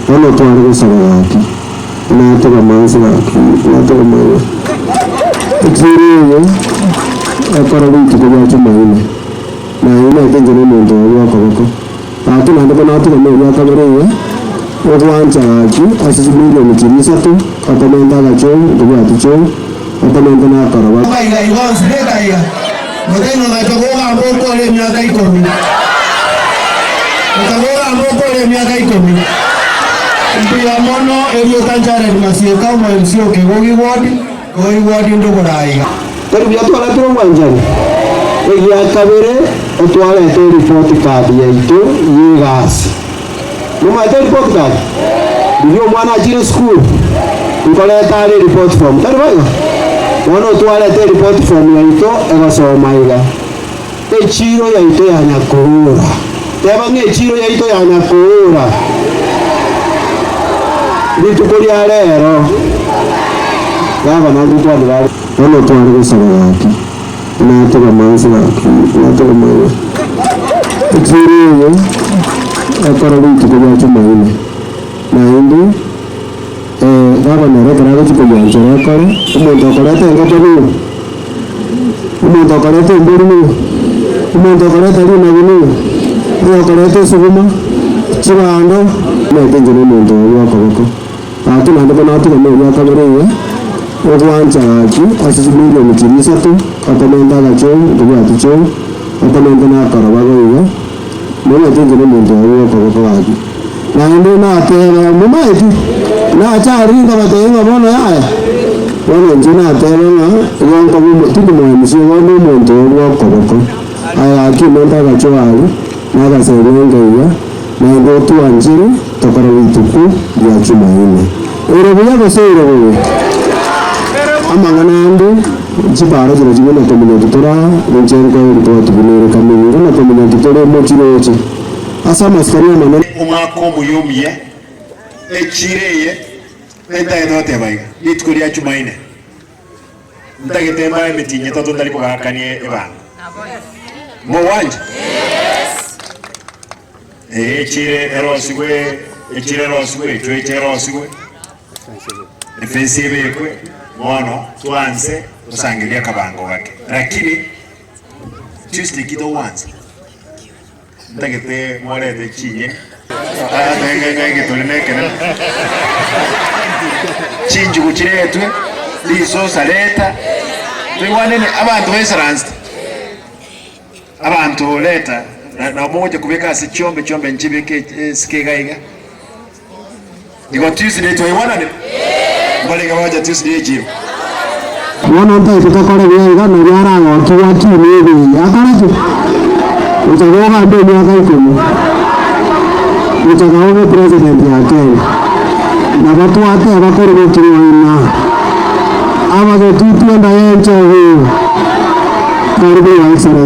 Bono tware gosaba gaki, natugama inse gaki, natugama iga. Echiro eye ekore rituko ria Jumaine, na inete inche na omonto oyo bw'okoboko. Gaki naende bono natugama eria kabere iga, ogwancha gaki ase chimilioni chiria isato, okomenta agachoo, ntobwati choo, okomenta na akoroba. Iga iga onsi beka iga. Motenga ogacha kogamba okore emiaka ikomi. Gocha kogamba okore emiaka ikomi. Mbuya mono erieta Jared Masieka omo MC o Kegogi Ward, Kegogi Ward ndogora aiga. Tari buya twaretire obwanchani? Egia kabere, otwarete ereport card yaito y'egasi. Nomaete ereport card? Riria omwana achire esukuru, nkoreta are ereport form, tari boigo? Bono otwarete ereport form yaito egosoma iga, Echiro yaito ya Nyakoora. Teba ng'a echiro yaito ya Nyakoora. Rituko ria rero, gavana ngokwanera are. Bono tware gosaba gaki, natugama inse gaki, natugama iga. Echiro eye ekore rituko ria Jumaine, naende gavana ere ekero agochia koyianchera ekore, omonto okoreta engoko nigo, omonto okoreta embori nigo, omonto okoreta rinagu nigo, oyokoreta esuguma, chibando. Omanyete inche nomonto oyo bw'okoboko. Gaki naende bono atugame eria kabere iga, ogwancha gaki ase chimilioni chiria isato, okomenta agachoo, ntobwati choo, okomenta na akoroba boigo, nomanyete inche nomonto oyo bw'okoboko gaki. Naende nateba, Momaeti? Nacha aria nkabatebia ng'a bono yaya, bono inche nateba ng'a igo nkoba omo tindi moemisia igo onde omonto oyo bw'okoboko. Aye gaki omente agachoo aria, na agasemia enka iga, Naende otwanchere tokore rituko ria Chumaine. Ere buya gose ere bobe? Amang'ana ande, chipara chiria chimwe na kominyoki tore aa, ninche nkoe ripoti buna ere kamiri iga na kominyoki tore mochiroche ase amasikani amanene. Omwaka omuya omuya, echiro eye ntagete goteba iga, rituko ria Chumaine ntagete mbae emetienyi etato ntari kobaakania ebango. Mogwancha? Ee, echire erosigwe, echire erosigwe, echueche erosigwe, efensi ebekwe, bono twanse tosangererie akabango gake. Lakini Tuesday ki togwansa? Ntagete morete chinyeni, ng'a egetore nekenene, chinchugu chiretwe, risosa reta, toigwanene abanto baisaransete. Abanto reta, na mogocha kobeka ase chiombe, chiombe nchibeke esike iga iga. Igo Tuesday twaigwananire? Mbarenge bagocha Tuesday echiro. Bono ntaete tokore buya iga, nario aragokigwe akinie ebiya. Akore ki? Gocha kogamba emiaka ikomi. Gocha koba president ya Kenya. Nabo twateba korwa boking'oina. Abagetutu enda y'enchogu. Karibu Your Excellency.